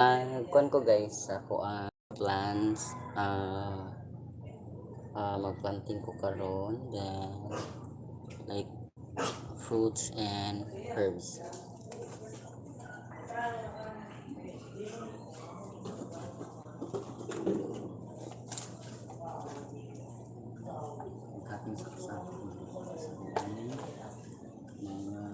Kuan ko, guys, ako ang plants, magplanting ko karon, then like fruits and herbs. Ating saksak sa mga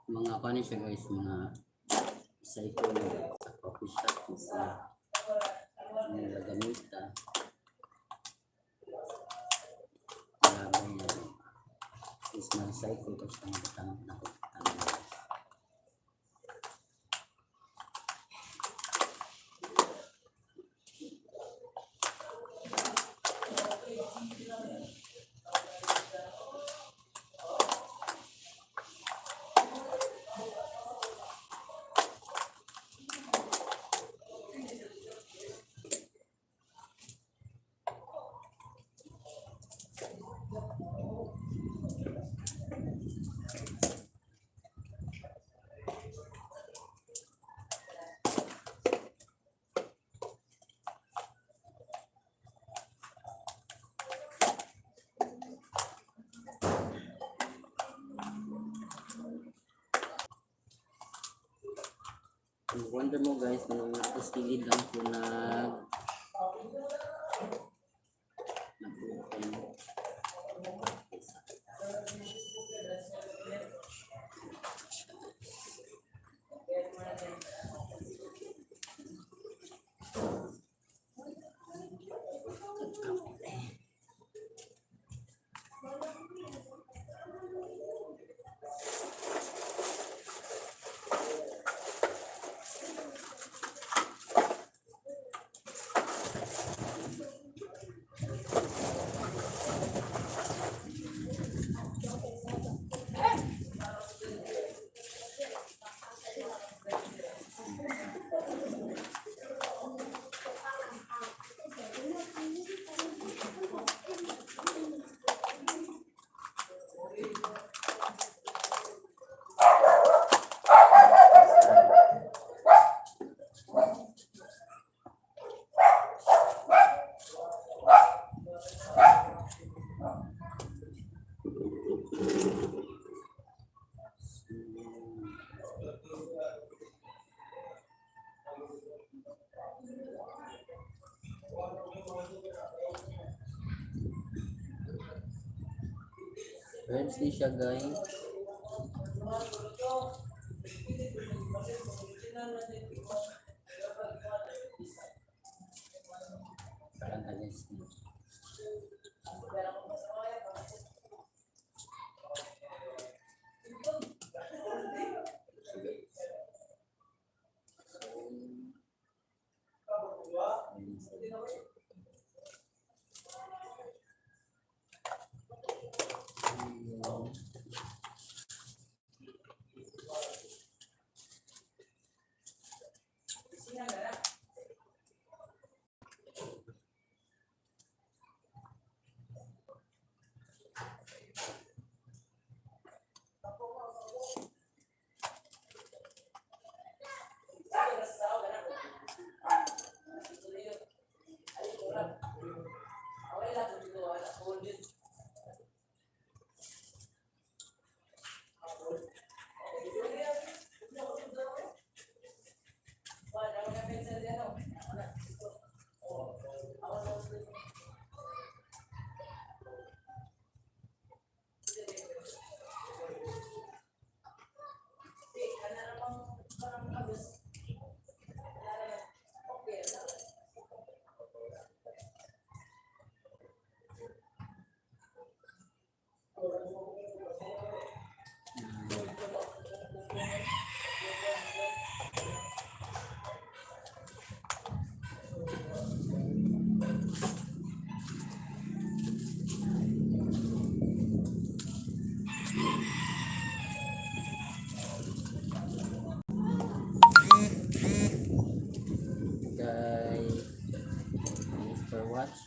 mga kuan siya, guys, mga recycle sa coffee shop sa mga gagamita. Grabe niya is ma-recycle ko siya ng butang na butang. Kung wonder mo, guys, kung nakasilid lang ko nag open. Herbs ni siya, guys. Parang ka, guys. Siya, guys. So, ayun siya. Ayun.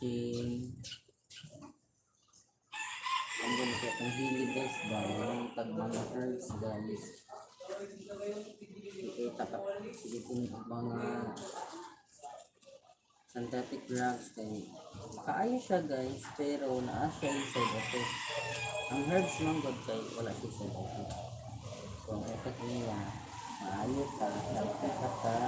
watching. Ang ganda kaya kung hilig, guys, ba, yung tag mga herbs, guys. Kita ka, sige kung mga synthetic drugs kay makaayo siya, guys, pero naa siya yung side effect. Ang herbs man gud kay wala siya side effect. So ang effect niya, maayo ka, healthy ka ka.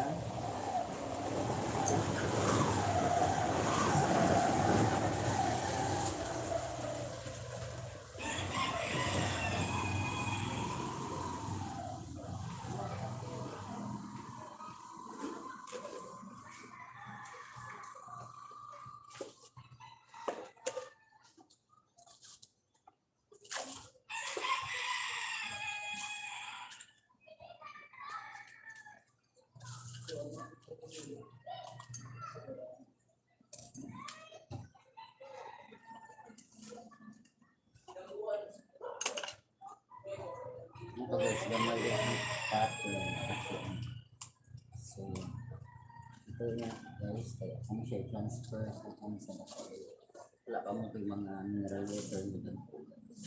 Ano pa, guys, gamay yung pattern kasi. So ito na, guys, kaya kung siya i-transfer sa kung sa wala pa mo kay mga mineral water mo dun po, guys.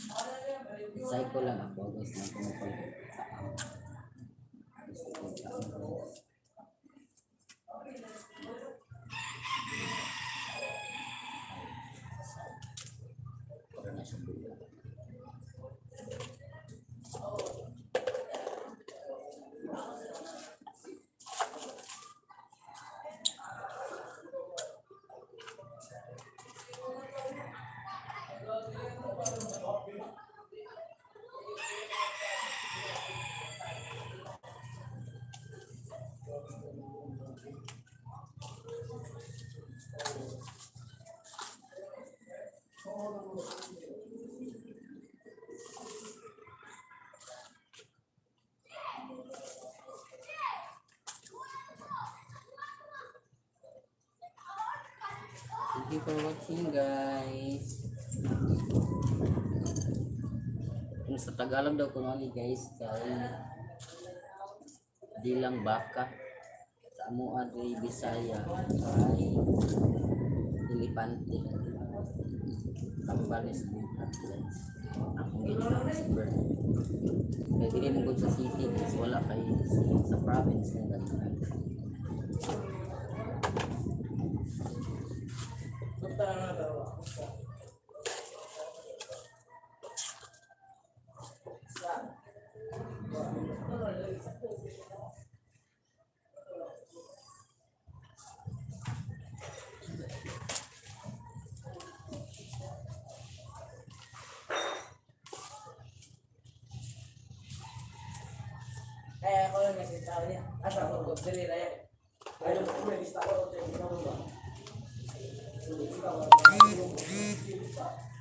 Cycle lang ako, guys, na tumupal sa ang gusto ko sa ang, guys. Para na siya bulo. Thank you for watching, guys. Kung sa Tagalog daw kuno ni, guys, kay dilang baka. Sa amoa diri Bisaya ay elepante. Tambales buhat, guys. Akong gi-transfer. Kaya dili mo gud sa city, guys, wala kay sa province nila. Eh, ako lang nagsintawa niya. Asa ako, dali na yan.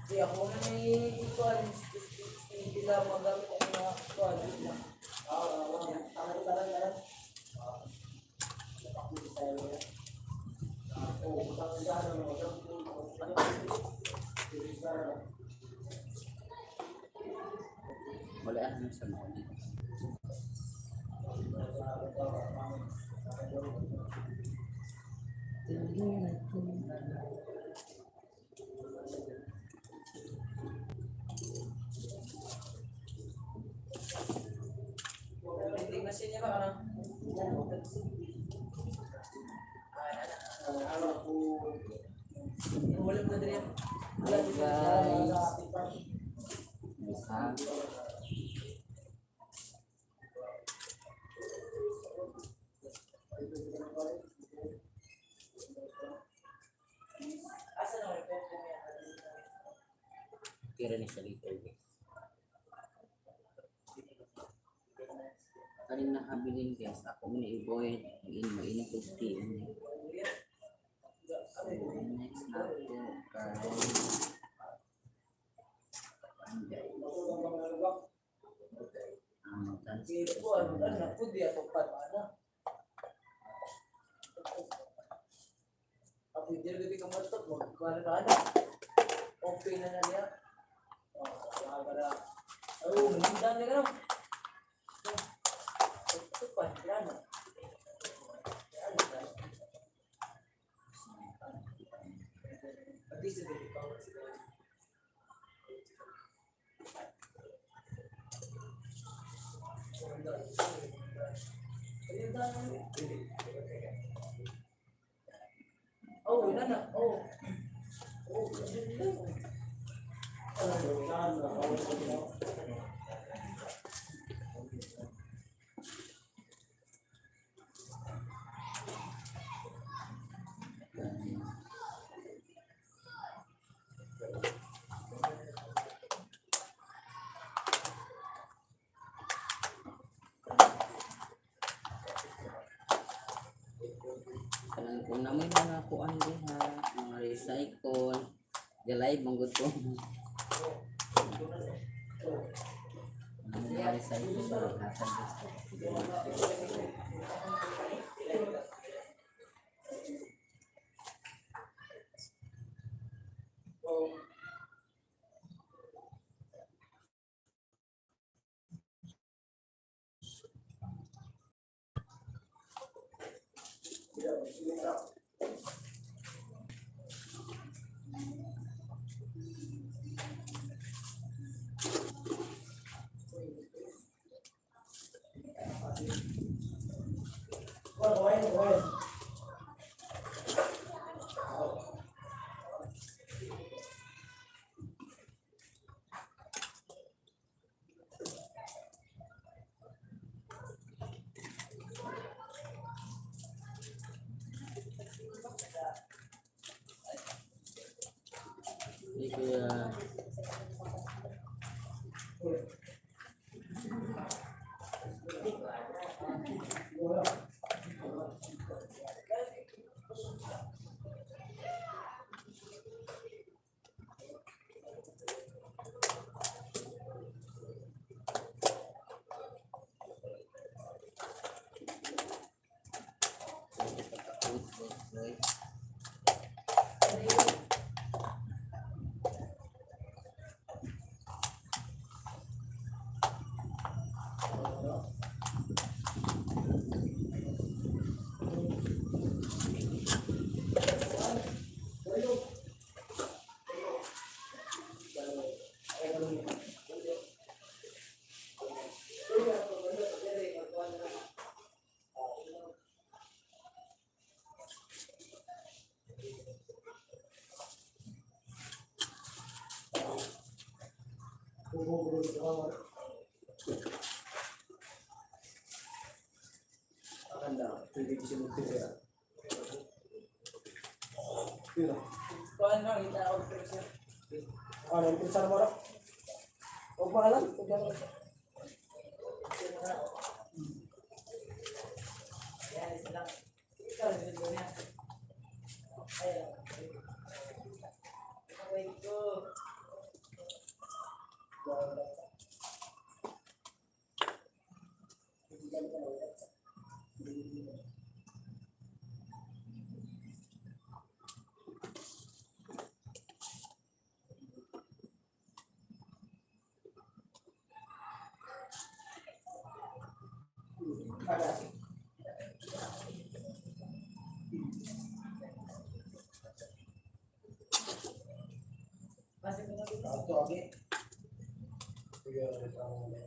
Di ako na may kuwan, hindi lang magamit ang mga kuwan. Wala ano sa mga dito. Hindi machine niya ba ka na? Wala mo na din yan. Hello, guys. Isa. Asa na report ko niya? Tira ni siya later, guys. Kanin na habilin, guys. Ako mo na i-boil. Mainit ko tea. So, next na po kay ang guys. Ang Hindi transfer po, ano, ano, po, di ako pa, ano. Ako hindi rin ka matot, magkuhan na ano. Okay na na niya. Oh, wala ka na. Ay, manindan niya ka na. Ito pa, ano. Ano, Oh, wala na. Oh. Oh, Kanang kung na may mga kuan diha, mga recycle, galay manggod ko. Mga recycle ba hatag gusto. Hindi kuya. Kuan na, kita ako siya. Ano, pinsan mo na? Huwag mo alam. Huwag mo alam. Yan, isa lang. Ikaw, isa lang niya. Ayan. Wait ko. Kasi ko na dito. Ito, agi. Sige, ito ang mga.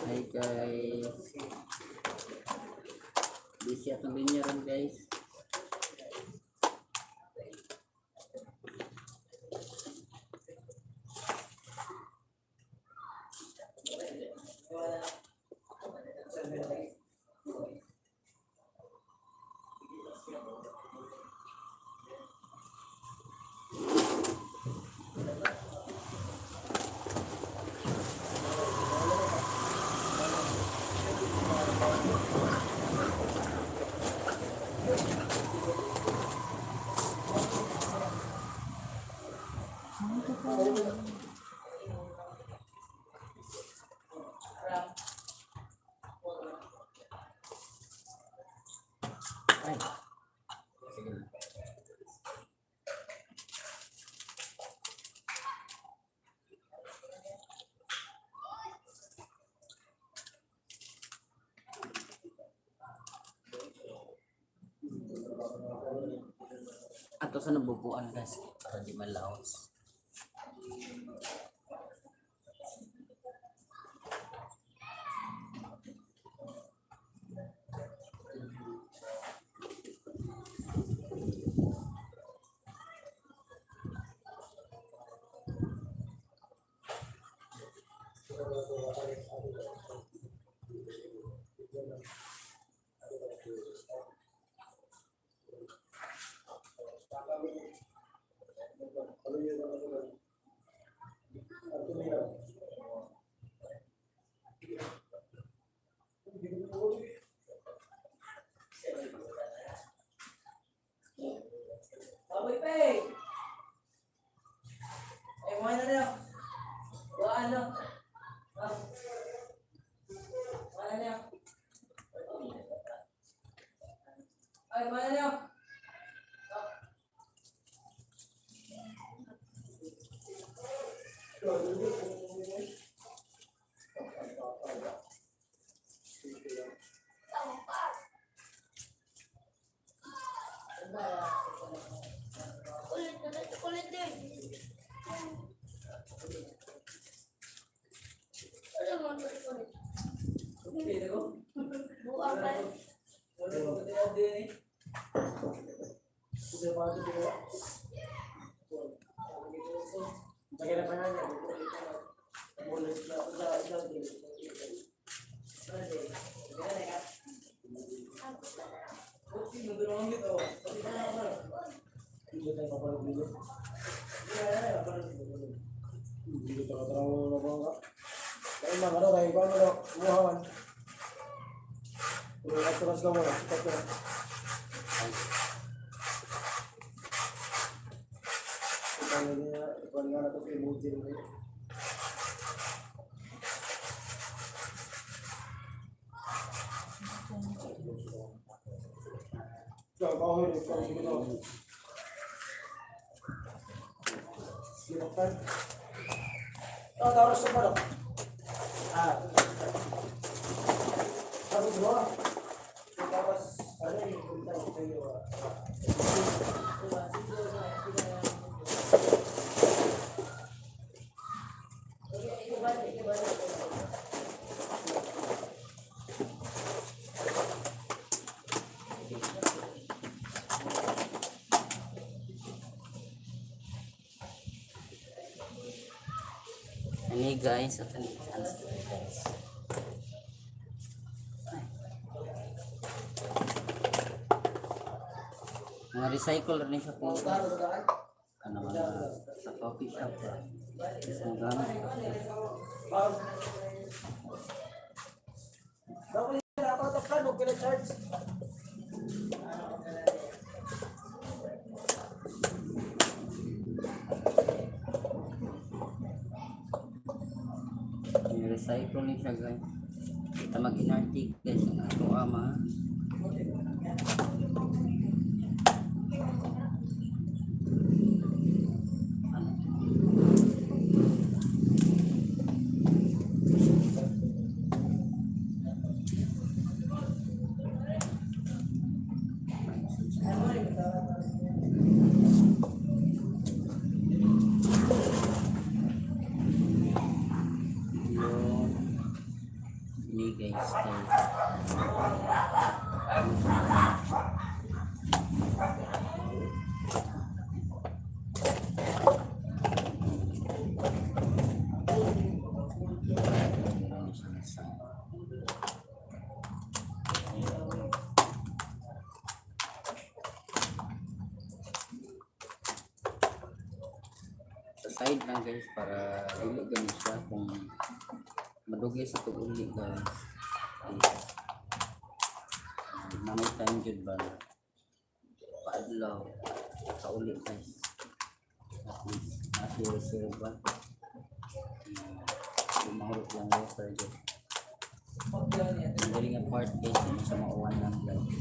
Hi guys. Busy atong linya ron, guys. Ay. Sige na. Ato sa nabubuan guys para di malaos. Baboy pa eh. Ay, wala na na. Wala na. Ah. Wala na. Ay, wala na. Ah. Ulit ulit ulit din. Wala mo ulit ulit. Okay, ko. Buang pa. Wala ko din eh. Oh, taros sa balok. Ah. Tapos mo. Tapos, ano yung punta ko sa'yo? Ani guys, at ani transfer guys. Mga recycle rin siya po. Ano mga sa coffee shop ba? Isang gamit. Dapat yung natataklan, huwag ka na charge. Yung recycle ni siya guys. Kita mag-inartig guys ang ato ama. Ano? Yun. Ini guys kay Meron siyang isang. Sa side lang guys para dili ganun siya kung madugay sa tuguli guys. Ay, nanay time jud ba paadlaw kauli guys, at least nasa zero ba lumahurot lang water guys. Ang galing nga part guys, ano sa mauwan lang guys.